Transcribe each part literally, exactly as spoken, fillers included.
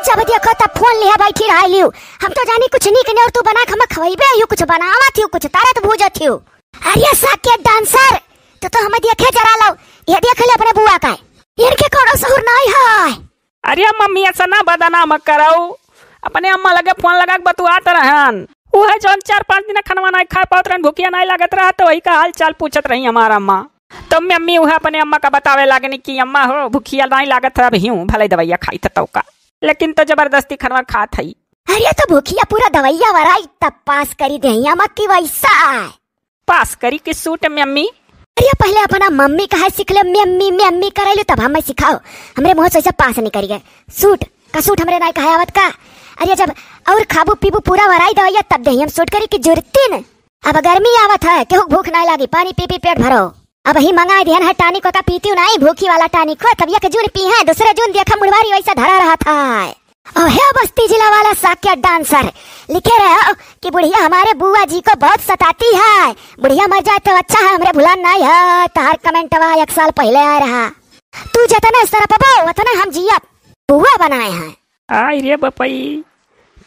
जब देखो तब फोन लिहा बैठी रहलिउ। हम तो जानी कुछ नीक नेउर तू बना के हमें खवैबे हिउ, कुछ बनावत हिउ, कुछ तरत भूजत हिउ। अरे साकेत डांसर, तू तो हमें देखे जरा लउ, ये देख ले अपने बुआ का, इनके कउनो सहूर नाहीं है। अरे मम्मी, अइसा ना बदनाम करउ, अपने अम्मा लगे फोन लगा के बतुआत रहन। उहे जउन चार पाँच दिन खनवा नाहीं खाए पावत रहन, भुखिया नाहीं लागत रहा, तो वही का हाल चाल पूछत रही हमार अम्मा। तो मम्मी उहे अपने अम्मा का बतावे लागनी कि अम्मा हो, भुखिया नाहीं लागत है, अबहिउ भले दवइया खाइत है तउ का, लेकिन तो जबरदस्ती खनवा खात हई। अरे तो भुखिया पूरा दवइया वराई तब पास करी देही अम्मा की वइसा है। पास करी कि सूट मम्मी? अरे पहिले अपना मम्मी कहे सीख ले, मम्मी मम्मी करैलू तब हमें सिखाओ। हमरे मुँह से वइसा पास निकरी गए। सूट का सूट हमरे नाहीं कहे आवत का? अरे जब अउर खाबू पीबू पूरा वराई दवइया तब देही हम सूट करी कि जुरती न। अब गर्मी आवत है, केहू भूख नाहीं लागी, पानी पी पी पेट भरो। अबही मंगाइ दिहन है टानिक, ओका पीतिउ नाहीं, भूखी वाला टानिक हो, तब एक जून पीहे, दूसरे जून देखा मुड़वारी वइसा धरा रहत है। ओहे बस्ती जिला वाला साकेत डांसर लिखे रहे हो कि बुढ़िया हमारे बुआ जी को बहुत सताती है, बुढ़िया मर जाए तो अच्छा है, हमरे भुलान नाहीं है। तहार कमेंटवा एक साल पहिले आए रहा, तू जतना सरपबो ओतना हम जियब, बुआ बनाए हैं। आई रे बपई,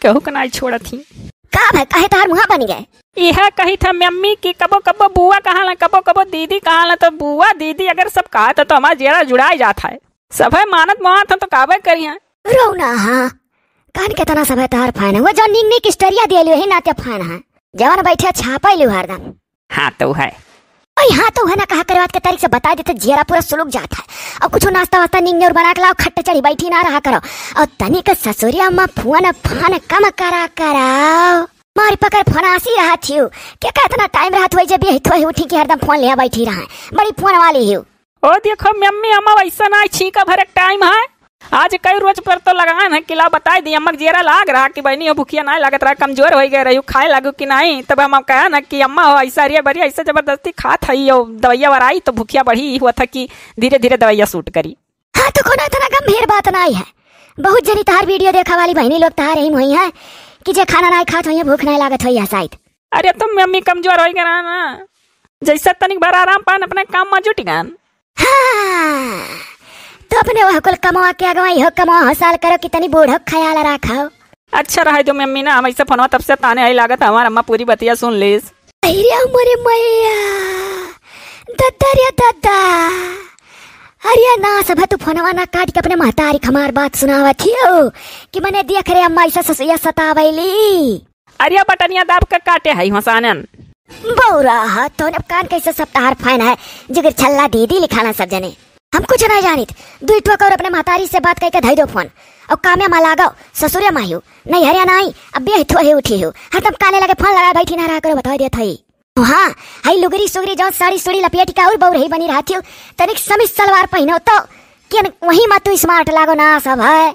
केहू के नाहीं छोड़त ही। का भाई, काहे तहार मुँहा बन गए? इहे कहित है मम्मी कि कबो कबो बुआ कहाला, कबो कबो दीदी कहाला, तो बुआ दीदी अगर सब कहत है तो हमार जियरा जुड़ाइ जात है। सभे मानत मोहात है तो काबे करिहैं। रोना हाँ, कान केतना सभे तहार फैन है, वो जो निक निक स्टोरिया दिए लियो ही नाते फैन है, जवन बैठे छापे लियो हरदम। हाँ तो है। ओए हाँ तो है ना, कहा करवात के तारीख से बताइ देते, जियरा पूरा सुलुक जात है। अउर कुछ नाश्ता वास्ता निक नेउर बना के लाओ, खट्टे चढ़ी बैठी ना रहा करो। अउर तनिक ससुरिया मा फोन फान कम करा करो। मारी पकड़ फनासी रहत हिउ। के का इतना टाइम रहत हुई जब ये हिथो ही उठी कि हरदम फोन लिहा बैठी रहा है। बड़ी फोन वाली हिउ। ओ देखो मम्मी, अम्मा वइसा ना छींका भरे टाइम है। आज कई रोज पर तो लगान है कि ला बताइ दी, अम्मा के जियरा लाग रहा कि बहिनी हो भुखिया नाहीं लागत रहा, कमजोर होइ गए रही, खाए लागू कि नाहीं। तब हम कहा ना कि अम्मा हो अइसा अरिया बरिया अइसा जबरदस्ती खात हई, यो दवइया वराई तो भुखिया बढ़ी हुआ था कि धीरे धीरे दवइया सूट करी। हाँ, तो कोनो इतना गंभीर बात नाहीं है। बहुत जनी तहार वीडियो देखा वाली बहिनी लोग तहार यही मुही है कि जे खाना नाहीं खात होइहैं, भूख नाहीं लागत होइहै शायद। अरे तो मम्मी कमजोर होइ गए रहा ना, जइसे तनिक भर आराम पान अपने काम मा जुटि गन। हाँ, तो अपने वह कुल कमवा के अगवा इहो कमवा हो साल करो कि तनी बूढ़ो ख्याल राखो। अच्छा रहे दो मम्मी ना, हम अइसे फोनवा तब से ताने आई लागत हमार अम्मा पूरी बतिया सुन लीस। अरे मोरे मैया, दद्दा रे दद्दा। अरे ना सब तू फोनवा ना काट के अपने महतारी के हमार बात सुनावत हियो कि मने देख रे अम्मा अइसा ससुया सतावैली। अरे बटनिया दाब के काटे है होसानन। बौरा हा, तोने कान कैसे सब तहार फैन है, जिगर छल्ला दीदी लिखाना सब जने। हम कुछ नहीं जानित, दुई ठोक और अपने महतारी से बात करके धई दो फोन। और कामे मा लागो, ससुरे मा हियो, नहीं हरिया नहीं, अब बेह थो है उठी हो, हरदम काने लगे फोन लगाए बैठी ना रहा करो, बता देत हई। हाँ, हई लुगरी सुगरी जौन साड़ी सुड़ी लपेट के और बौरही बनी रहत हियो, तनिक समीज सलवार पहिनो तो, केन वही मा तू स्मार्ट लागो ना सब है।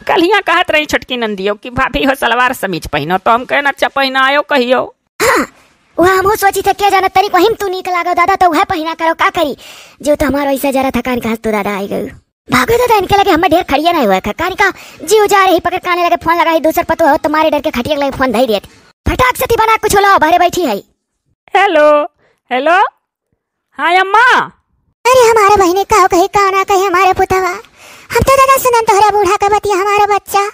कल हियाँ कहत रही छोटकी नंदियो कि भाभी हो सलवार समीज पहिनो, तो हम कहन अच्छा पहिनायो कहियो। हाँ, वह हमहू सोची थे, क्या जाना तनिक वही मा तू नीक लागो दादा, तो वह पहिना करो, का करी? जो तो हमारो ऐसा जरा थकान कहाँ तू दादा आई गयो। भागो दादा, इनके लगे हमें ढेर खड़िया नहीं हुआ था, कान का जीव जा रही पकड़ काने लगे फोन लगा ही, दूसर पतो हो तुम्हारे डर के खटिया के लगे फोन धई देत। फटाक से ती बना कुछ लो, बाहरे बैठी है। हेलो, हेलो, हाँ अम्मा। अरे हमारे बहिनी का कही का ना कही हमारे पुतवा, हम तो दादा सुनन तोहरे बूढ़ा का बतिया हमारे बच्चा।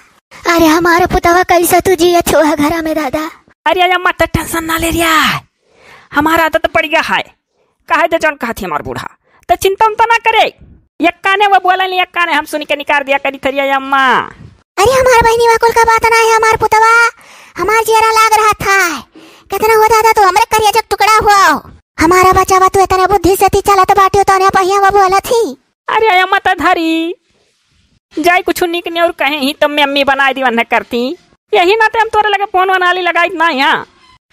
अरे हमारे पुतवा कैसे तू जियत हो घरा में दादा? अरे अम्मा तो टेंशन ना ले रिया, हमारा आदत बढ़िया है, कहे दे जौन कहत ही हमार बूढ़ा, तो चिंता उंता ना करे। एक काने वो बोले नहीं, एक काने हम सुनी के निकार दिया करी थरिया अम्मा। अरे हमार बहिनी वा कुल का बात ना है, हमार पुतवा, हमार जियरा लाग रहा था। कितना हो दादा तू हमरे करिया जग टुकड़ा हुआ। हमारा बचावा तू इतने बुद्धि से ती चलत बाटियो तो ने पहिया वो बोलत ही। अरे अम्मा तो धरी जाई कुछ निक ने और कहे ही तो मम्मी बनाए दी वन्ने करती। यही नाते हम तोरे लगे फोन वनाली लगाई ना यहाँ।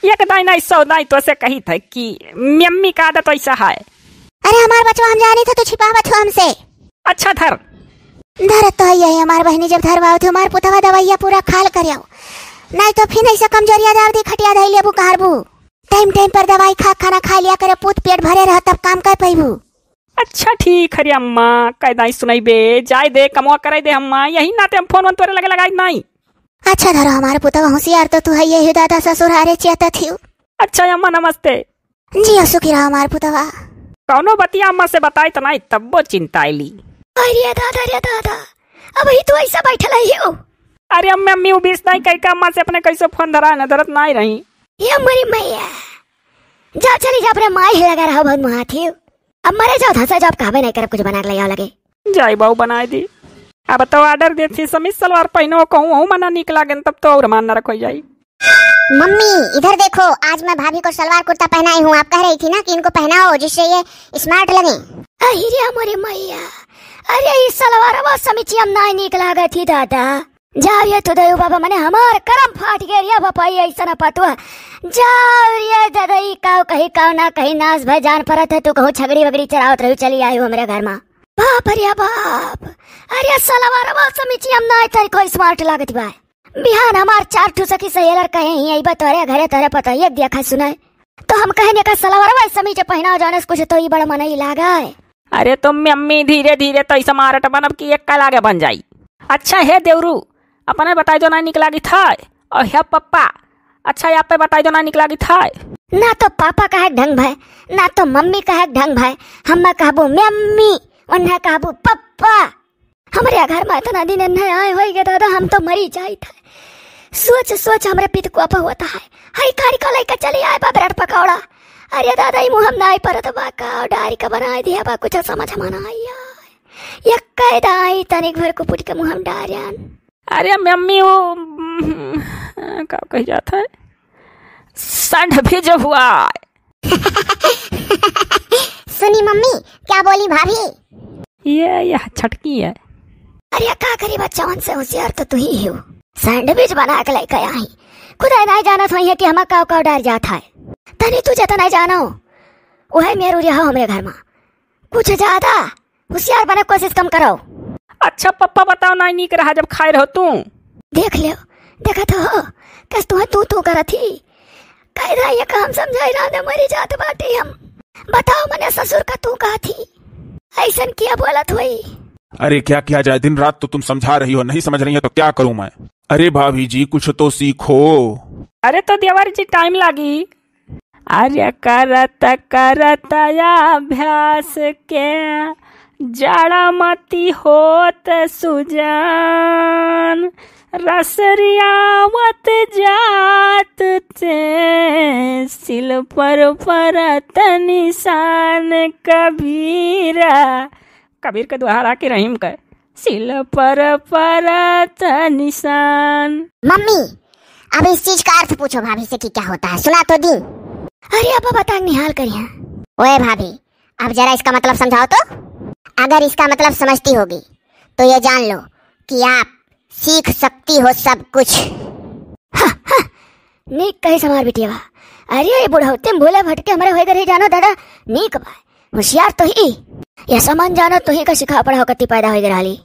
एक दाई ना सौ दाई तो से कही था कि मम्मी का आदत ऐसा है। अरे हमार बचवा हम जानी थे तू छिपावत हो हमसे। अच्छा धर। धरत तो है यही हमार बहिनी जब धरवावत हो हमार पुतवा दवाइया पूरा खाल करियो। नहीं तो फिर ऐसा कमजोरिया दाव दी खटिया धई लेबू कहरबू। टाइम टाइम पर दवाई खा खाना खा लिया करे पूत पेट भरे रह तब काम कर पैबू। अच्छा ठीक हरे अम्मा, कह दाई सुनाई बे, जाए दे कमवा कराई दे अम्मा, यही नाते हम फोन वन तोरे लगे लगाई नाई। अच्छा धरो हमारे पुतवा होशियार तो तू है ये दादा ससुर हारे चेता थियो। अच्छा अम्मा नमस्ते। जियो सुखी रहो हमारे पुतवा। कौनो बतिया अम्मा से बताई तो नाई तब्बो चिंता आईली। अरे दादा रे दादा, अब ही तू ऐसा बैठल है हो। अरे अम्मे, अम्मी, उ बीस तारीख का अम्मा से अपने कैसे फोन धरा है ना, धरत नाहीं रही। ये मोरी मैया, जाओ चली जाओ, अपने माई ही लगा रहो, बहुत मुहात ही। अब मरे जाओ, धंसा जाओ, अब कहबे नाहीं करब, कुछ बना के ले आओ लगे। जाई बाऊ बनाए दी। अब तो order देती समीज सलवार पहनो, कहूँ हूँ मना नीक लागेन, तब तो और मान नरक हो जाई। मम्मी, इधर देखो, आज मैं भाभी को सलवार कुर्ता पहनाई हूँ। आप कह रही थी ना कि इनको पहनाओ, जिससे ये smart लगें। अहिरे मोरे मैया, अरे ई सलवारवा समीची हम नाई नीक लागत ही दादा। जाओ ये तो दयो बाबा, मने हमार करम फाट गया रे बापा, ये ऐसा ना पतुआ। जाओ रे दादा, ई काव कही काव ना कही, नास भय जान परत है, तू कहूँ छगड़ी वगड़ी चरावत रही, चली आई हमरे घर मा। बाप रे बाप, अरे सलवारवा समीची हम नाई तरी कोई smart लागत बा। बिहान हमार चार ठू सखी सहेलर कहे ही अइबा तोहरे घरे, तोहरे पतोहिया के देखा सुनाए। तो हम कहने का सलवारवा समीज पहिनाओ, जाने से कुछ तो ई बड़ा मनई लागे। अरे तो मम्मी धीरे धीरे तो ऐसा मारट बनब कि एक का लागे बन जाई। अच्छा हे देवरू, अपने बताई दो ना निक लागी था। और हे पप्पा, अच्छा आप पे बताई दो ना निक लागी था। ना तो पापा कहे ढंग भय, ना तो मम्मी कहे ढंग भय, हम कहबो मम्मी, उन्हें कहबो पप्पा। हमरे घर मा इतना दिन नहीं आए होइगे दादा, हम तो मरी जाइत है। सोच सोच हमरे पित को अपा होता है। हई कारी को लइका चली आए बा ब्रेड पकौड़ा। अरे दादा, ई मुँह हम नाई परत बा का, डारी का बनाए दिया बा, कुछ समझ मा ना आई है। ये कैदा आई तनिक भर को पुट के मुँह हम डारियन। अरे मम्मी, वो, उम, का कही जात है, संड भी जो हुआ। सुनी मम्मी, क्या बोली भाभी? ये, यह छटकी है। अरे का करी बच्चा, उनसे होशियार तो तू ही हो। सैंडविच बना के लेके आई। खुदा ही नहीं जानत होई है कि हमार काव काव डर जात है। तनी तू जतना जानो, वही मेरू रहो हमरे घर मा। कुछ ज्यादा होशियार बने कोशिश कम करो। अच्छा पप्पा बताओ, नाई नीक रहा जब खाए रहो तू। देख लियो, देखत हो, कस तू तू तू करत ही। कह रहा ये काम समझाई रहा ने मरी जात बाटी हम। बताओ मने ससुर का तू कहा थी, ऐसन किया बोलत होई। अरे क्या किया जाए, दिन रात तो तुम समझा रही हो, नहीं समझ रही हो तो क्या करूं मैं? अरे भाभी जी कुछ तो सीखो। अरे तो देवर जी टाइम लागी। अरे करत करत अभ्यास के जड़ा मती होत सुजान, रसरियावत जात ते सिल पर परत निशान। कबीरा, कबीर के दोहा राखी रहीम के सिल पर परत निशान। मम्मी, अब इस चीज का अर्थ पूछो भाभी से कि क्या होता है, सुना तो दी। अरे अब बता निहाल करिया। ओए भाभी, अब जरा इसका मतलब समझाओ तो। अगर इसका मतलब समझती होगी तो ये जान लो कि आप सीख सकती हो सब कुछ। हा, हा, नीक कही समार बिटिया। अरे ये बुढ़ौती में भूले भटके हमरे होए रही जानो दादा, नीक बा। होशियार तो ही, ये समान जानो तो ही का सिखा पढ़ाओ कति पैदा होए रहली।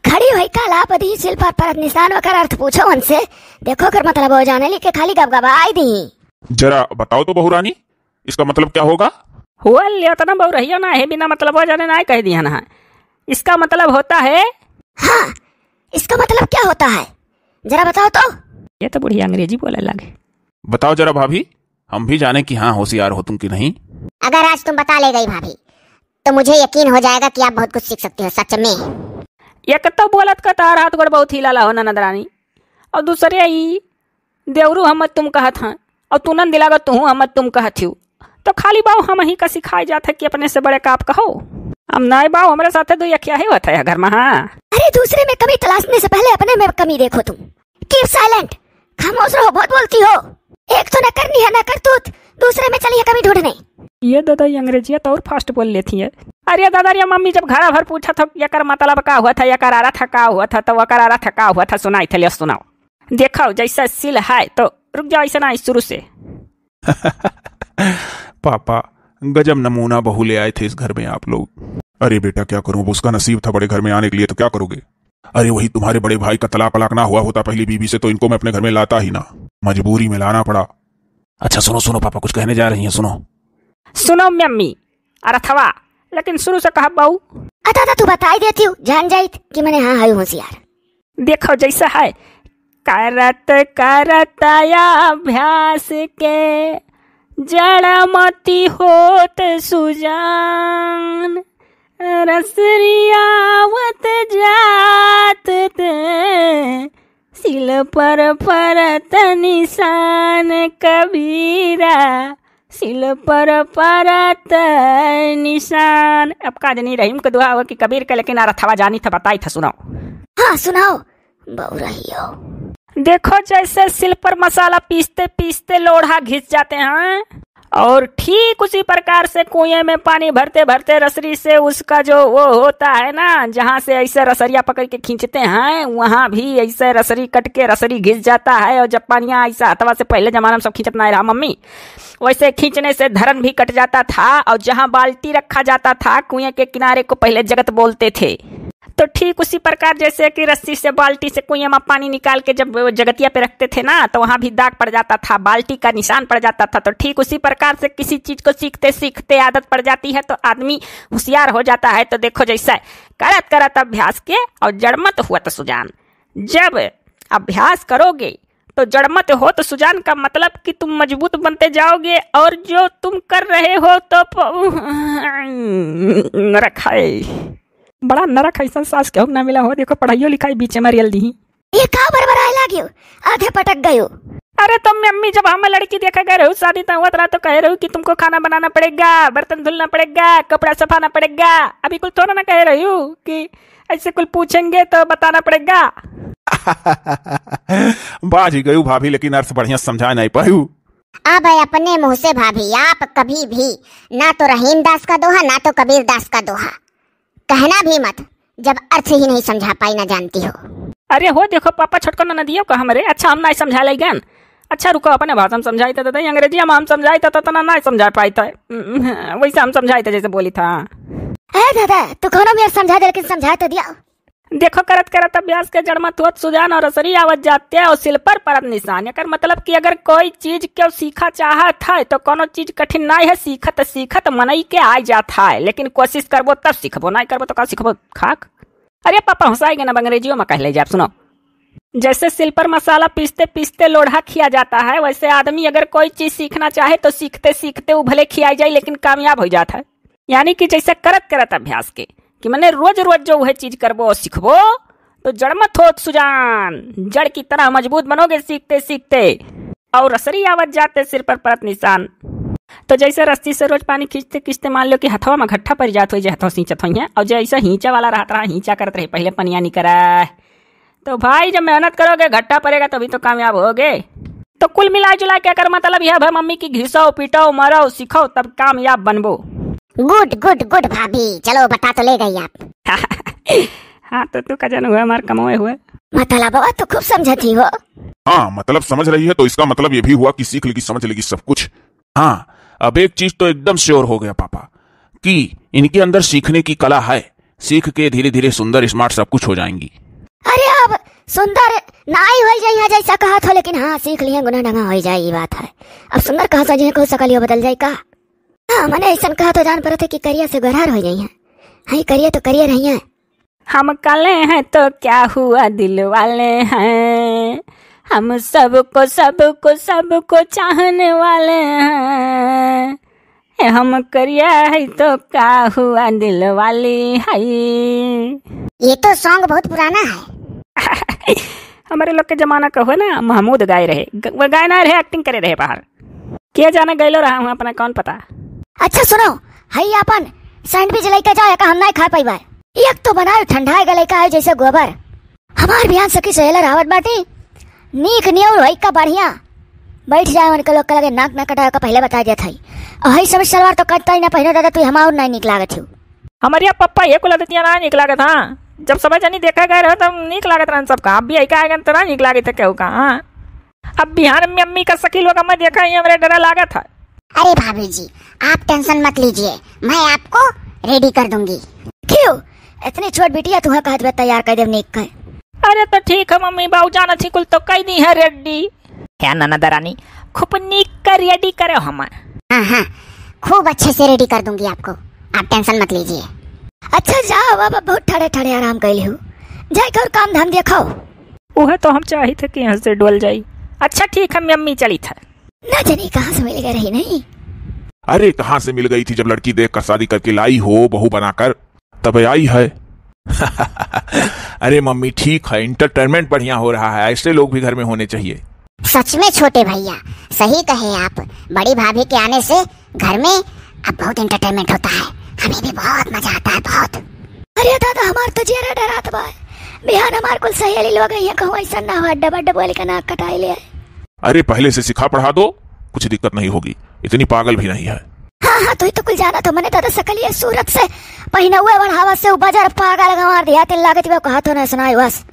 खड़ी होई काला पदी सिल पर परत निशान, ओकर अर्थ पूछो उनसे। देखो ओकर मतलब हो जाने ली के खाली गबगबाई दी। जरा बताओ तो बहू रानी, इसका मतलब क्या होगा? हुआ ले उतना बहू रहियो ना है, बिना मतलब हो जाने ना कह दिया ना। इसका मतलब होता है। हाँ, इसका मतलब क्या होता है? जरा बताओ तो। ये तो बुढ़िया अंग्रेजी बोले लगे। बताओ जरा भाभी, हम भी जाने कि हाँ होशियार हो तुम कि नहीं। अगर आज तुम बता ले गई भाभी तो मुझे यकीन हो जाएगा कि आप बहुत कुछ सीख सकते हो सच में। एक तो बोलत का तार हाथ गोड़ बहुत हिलाला हो ननद रानी, और दूसरे ई देवरू हम तुम कहत हैं, और तू नंद लागत तू हम तुम कहत हो, तो खाली बाऊ हम ही का सिखाए जात है कि अपने से बड़े का आप कहो। हम नाय बाऊ, हमरे साथे दो यखिया ही होत है घर में। हाँ। अरे दूसरे में कमी तलाशने से पहले अपने में कमी देखो तुम। Keep silent, खामोश रहो, बहुत बोलती हो। एक तो न करनी है न करतूत, दूसरे में चली है कमी ढूंढने। ये दादा, ये अंग्रेजिया तो और fast बोल लेती है। अरे दादा, ये मम्मी जब घरा भर पूछा था, "यकर मतलब का हुआ था, यकर अर्थ का हुआ था, तो वकर अर्थ का हुआ था, सुनाई थे, ले सुनाओ।" देखो, जैसा सिल है, तो रुक जाओ, ऐसा ना, शुरू से। पापा, गजब नमूना बहू ले आए थे इस घर में आप लोग। अरे बेटा, क्या करूं, अब उसका नसीब था बड़े घर में आने के लिए, तो क्या करोगे? अरे वही तुम्हारे बड़े भाई का तलाक वलाक ना हुआ होता पहली बीवी से, तो इनको मैं अपने घर में लाता ही ना, मजबूरी में लाना पड़ा। अच्छा सुनो, सुनो, पापा कुछ कहने जा रही हैं, सुनो। सुनो मम्मी, अरथवा, लेकिन शुरू से कहा बाऊ। अता, अता, तू बताई देती हूँ, जान जाइत कि मने हाँ है होशियार। देखो जैसा है, करत करत अभ्यास के जड़ा मती होत सुजान, रसरियावत जात ते पर परत निशान कबीरा, सिल पर परत निशान। अब का जनी रहीम के दुहा हो कि कबीर के, लेकिन अरथवा जानी था, बताई था, सुनाओ। हाँ, सुनाओ। बउरहियो। देखो, जैसे सिल पर मसाला पीसते पीसते लोढ़ा घिस जाते हैं, और ठीक उसी प्रकार से कुएं में पानी भरते भरते रसरी से उसका जो वो होता है ना, जहाँ से ऐसे रसरिया पकड़ के खींचते हैं, वहाँ भी ऐसे रसरी कट के रसरी घिस जाता है। और जब पानिया ऐसा हथवा से, पहले जमाना में सब खींचत ना रहा मम्मी, वैसे खींचने से धरन भी कट जाता था। और जहाँ बाल्टी रखा जाता था कुएं के किनारे को, पहले जगत बोलते थे, तो ठीक उसी प्रकार जैसे कि रस्सी से, बाल्टी से कुएं में पानी निकाल के जब वो जगतिया पे रखते थे ना, तो वहाँ भी दाग पड़ जाता था, बाल्टी का निशान पड़ जाता था। तो ठीक उसी प्रकार से किसी चीज को सीखते सीखते आदत पड़ जाती है, तो आदमी होशियार हो जाता है। तो देखो, जैसा करत करत अभ्यास के और जड़मत होत सुजान, जब अभ्यास करोगे तो जड़मत होत सुजान का मतलब कि तुम मजबूत बनते जाओगे, और जो तुम कर रहे हो तो प-, नरक है। बड़ा नरक है, ऐसन सास केहू ना मिला हो। देखो, पढ़ाइयो लिखाई बीचे में रेल दीही। ये का बरबराए लाग्यो? आधे पटक गयो। अरे तो मम्मी, जब हम लड़की देखे गए रहू शादी, तो हुआ रहा तो कहे रहू कि तुमको खाना बनाना पड़ेगा, बर्तन धुलना पड़ेगा, कपड़ा सफाना पड़ेगा। अभी कुल थोड़ा ना कहे रहू कि ऐसे कुल पूछेंगे तो बताना पड़ेगा। बाझ गयू भाभी, लेकिन अर्थ बढ़िया समझा नहीं पायू। अब अपने मुंह से भाभी, आप कभी भी ना तो रहीम दास का दोहा, ना तो कबीर दास का दोहा कहना भी मत, जब अर्थ ही नहीं समझा पाई, ना जानती हो। अरे हो देखो पापा, छोटको ननदियो का हमरे, अच्छा हम ना समझा लइगन। अच्छा रुको, अपने भाषा में समझाई तो देते, अंग्रेजी में हम समझाई तो तना ना समझा पाई था। वैसे हम समझाई थे जैसे बोली था। ए दादा, तू कोनो मेर समझा दे, लेकिन समझा तो दिया। देखो, करत करत अभ्यास के जड़मत होत सुजान और रसरी आवत जाते और सिल पर परत निशान। एकर मतलब कि अगर कोई चीज केहू सीखा चाहत है तो कोनो चीज कठिन नाई है, सीखत सीखत मनई के आ जात है, लेकिन कोशिश करबो तब सीखबो, नाई करबो तो का सीखबो? खाक। अरे पापा, हंसाई के ना, अंग्रेजियों में कह ले जाब, सुनो। जैसे सिल पर मसाला पीसते पीसते लोढ़ा खिया जाता है, वैसे आदमी अगर कोई चीज सीखना चाहे तो सीखते सीखते वो भले खियाई जाए, लेकिन कामयाब हो जाता है। यानी कि जैसे करत करत अभ्यास के, कि मने रोज रोज जो वह चीज करबो और सीखबो, तो जड़मत होत सुजान, जड़ की तरह मजबूत बनोगे सीखते सीखते। और रसरी आवत जाते सिर पर परत निशान। तो जैसे रस्सी से रोज पानी खींचते खींचते मान लो कि हथवा में घट्ठा पड़ जात होई, जे हथवा सींचत होई हैं, और जैसे हींचा वाला रहत रहा, हींचा करत रहे, पहले पनिया निकरा। तो भाई, जब मेहनत करोगे, घट्ठा पड़ेगा, तभी तो कामयाब होगे। तो कुल मिला जुला के एकर मतलब यह भा मम्मी की घिसो, पिटो, मरो, सीखो, तब कामयाब बनबो। Good, good, good भाभी, चलो बता तो ले गई आप। हाँ, तो तू का जन हुआ, हमार कमाए हुए। मतलब बाबा, तू खूब समझती हो। हाँ, मतलब समझ रही है तो इसका मतलब ये भी हुआ कि सीख लेगी, समझ लेगी सब कुछ। हाँ, अब एक चीज तो एकदम श्योर हो गया पापा, कि इनके अंदर सीखने की कला है। सीख के धीरे धीरे सुंदर, स्मार्ट, सब कुछ हो जाएंगी। अरे, अब सुंदर नाई हो जाई है जैसा कहत हो, लेकिन हाँ, सीख लिए गुना डंगा हो जाए, ये बात है। अब सुंदर कहाँ से जी, कोई सकलियो बदल जाए का? हाँ, मने ऐसन कहत हो, जान पड़त है कि करिया से गोरहर हो जाई है। हाँ, करिया तो करिया रही है। हम काले हैं तो क्या हुआ, दिल वाले हैं, हम सबको, सबको, सबको चाहने वाले हैं। ए, हम करिया है तो का हुआ, दिल वाली है। ये तो song बहुत पुराना है। हमारे लोग के जमाना का हुआ ना, महमूद गाए रहे, ग-, वो गाए ना रहे, acting करे रहे बाहर। के जाने गइलो रहा हूँ अपना, कौन पता। अच्छा सुनो, हई अपन sandwich लेके जाओ, एका हम नाई खा पाइबा। एक तो बनाए ठंडा है, गले का है जैसे गोबर। हमार बिहान सखी सहेलर आवत बाटी, नीक नियर होई का बढ़िया। बैठ जाए उनके लोग के लगे, नाक ना कटाए का पहले बता देत हई। और हई समझ सलवार तो कटता ही ना, पहनो दादा, तू हमार नाई नीक लागत हो। हमारे पप्पा ये कुल आदतियाँ ना नीक लागत, हाँ। जब सब जनी देखा गए रहो तब नीक लागत रहन सबका, अब भी ऐका आएगन तो ना नीक लागत है केहू का, हाँ। अब बिहान में अम्मी का सखी लोग हमें देखा ही हमरे डरा लागत है। अरे भाभी जी, आप tension मत लीजिए, मैं आपको ready कर दूंगी। क्यों? इतनी छोट बिटिया तुहे कहत बे तैयार कर देव नीक कर। अरे तो ठीक है मम्मी, बाऊ जाना थी कुल तो कह दी है ready। है ननद रानी, खूब नीक कर ready करे हम। हाँ, हाँ, खूब अच्छे से ready कर दूंगी आपको, आप tension मत लीजिए। अच्छा जाओ बाबा, बहुत ठड़े ठड़े आराम कर लियो, जाए के और काम धाम देखो। उहे तो हम चाहित है कि यहाँ से डोल जाई। अच्छा ठीक है मम्मी, चलित है। ना जानी कहाँ से मिल गए रही नहीं। अरे कहाँ से मिल गई थी, जब लड़की देख कर शादी करके लाई हो बहू बनाकर, तब आई है। अरे मम्मी, ठीक है, एंटरटेनमेंट बढ़िया हो रहा है, ऐसे लोग भी घर में होने चाहिए। सच में छोटे भैया, सही कहे आप। बड़ी भाभी के आने से घर में अब बहुत एंटरटेनमेंट होता है, हमें भी बहुत मजा आता है, बहुत। अरे दादा, हमार तो जियरा डरात बा। बिहान हमार कुल सहेली लोग अइहें, कहूँ ऐसा ना हो, अड्डा बड्डा बोल के नाक कटाई ले। अरे पहले से सिखा पढ़ा दो, कुछ दिक्कत नहीं होगी, इतनी पागल भी नहीं है। हाँ हाँ, तू ही तो कुल जाना तो मने दादा, सकलिया सूरत से, पहिनौआ बढ़ावा से, उ बजर पागल गंवार दिया, तिल लागत बा, कहा तो ना सुनाई बस।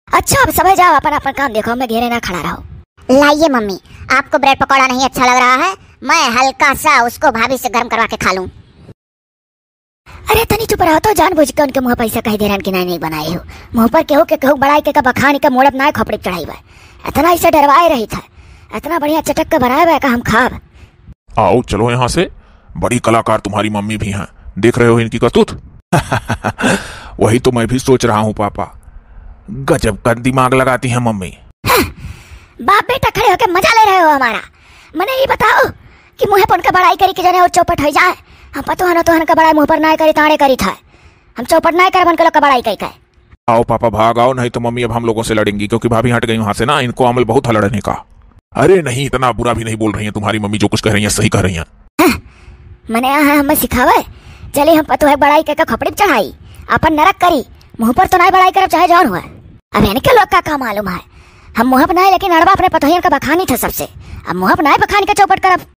अच्छा, अब सबै जाओ, अपन अपन काम देखो, हमें घेरे ना खड़ा रहो। लाइए मम्मी, आपको ब्रेड पकौड़ा नहीं अच्छा लग रहा है, मैं हल्का सा उसको भाभी से गर्म करवा के खा लूं। अरे तनी चुप रहो तो, जानबूझ के उनके मुँह पर ऐसा कह दे रहन कि नहीं, नहीं बनाए हो। मुँह पर केहू के केहू बड़ाई के का बखानी का मोड़ब ना, खोपड़ी चढ़ाई बा। इतना ऐसे डरवाए रही था, इतना बढ़िया चटक के बनाए बा का हम खाब। आओ चलो यहाँ से, बड़ी कलाकार तुम्हारी मम्मी भी हैं, देख रहे हो इनकी करतूत। वही तो मैं भी सोच रहा हूँ पापा, गजब का दिमाग लगाती हैं मम्मी। हाँ, बाप बेटा खड़े होके मजा ले रहे हो हमारा। मने ये बताओ कि मुँह पर उनका बड़ाई करी कि जने और चौपट हो जाए। हम पतोहन तोहन का बड़ाई मुँह पर ना करी, ताड़े करी था। हम चौपट ना करब उनके लोग का बड़ाई करी के। आओ पापा, भाग आओ, नहीं तो मम्मी अब हम लोगों से लड़ेंगी, क्योंकि भाभी हट गई वहां से ना, इनको अमल बहुत है लड़ने का। अरे नहीं, इतना बुरा भी नहीं बोल रही हैं तुम्हारी मम्मी, जो कुछ कह रही हैं सही कह रही हैं। हाँ, मने यहाँ हमें सिखावे, चली हम पतोह बड़ाई के, के खोपड़ी पे चढ़ाई, अपन नरक करी, मुँह पर तो नहीं बड़ाई करब चाहे जौन हुआ। अब इनके लोग का, का मालूम है, हम मुँह पर नहीं लेकिन अड़बा अपने पतोहियन का बखानी था सबसे, अब मुँह पर नहीं बखान के चौपट करब।